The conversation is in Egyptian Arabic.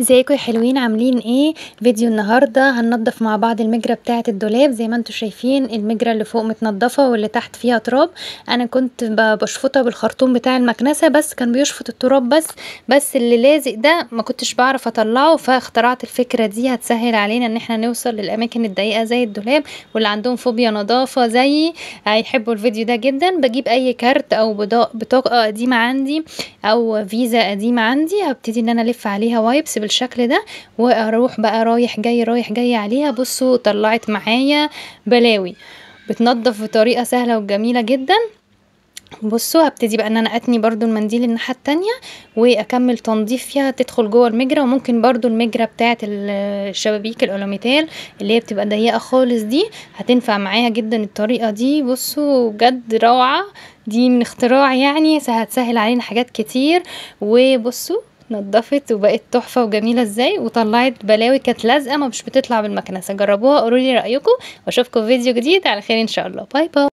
ازيكم يا حلوين؟ عاملين ايه؟ فيديو النهارده هننضف مع بعض المجرى بتاعه الدولاب. زي ما انتم شايفين المجرى اللي فوق متنضفه واللي تحت فيها تراب. انا كنت بشفطها بالخرطوم بتاع المكنسة، بس كان بيشفط التراب بس اللي لازق ده ما كنتش بعرف اطلعه، فاخترعت الفكرة دي هتسهل علينا ان احنا نوصل للاماكن الضيقه زي الدولاب. واللي عندهم فوبيا نظافة زيي هيحبوا الفيديو ده جدا. بجيب اي كارت او بطاقة قديمة عندي او فيزا قديمة عندي، هبتدي ان انا الف عليها wipes بالشكل ده واروح بقى رايح جاي رايح جاي عليها. بصوا طلعت معايا بلاوي، بتنضف بطريقة سهلة وجميلة جدا. بصوا هبتدي بقى ان انا اتني برضو المنديل الناحية التانية واكمل تنظيف فيها، تدخل جوه المجرى. وممكن برضو المجرى بتاعه الشبابيك الالوميتال اللي هي بتبقى ضيقه خالص دي هتنفع معايا جدا الطريقة دي. بصوا بجد روعه، دي من اختراع يعني، هتسهل علينا حاجات كتير. وبصوا نضفت وبقت تحفة وجميلة ازاي، وطلعت بلاوي كانت لازقه ما مش بتطلع بالمكنسه. جربوها قولوا لي رايكم، واشوفكم في فيديو جديد على خير ان شاء الله. bye bye.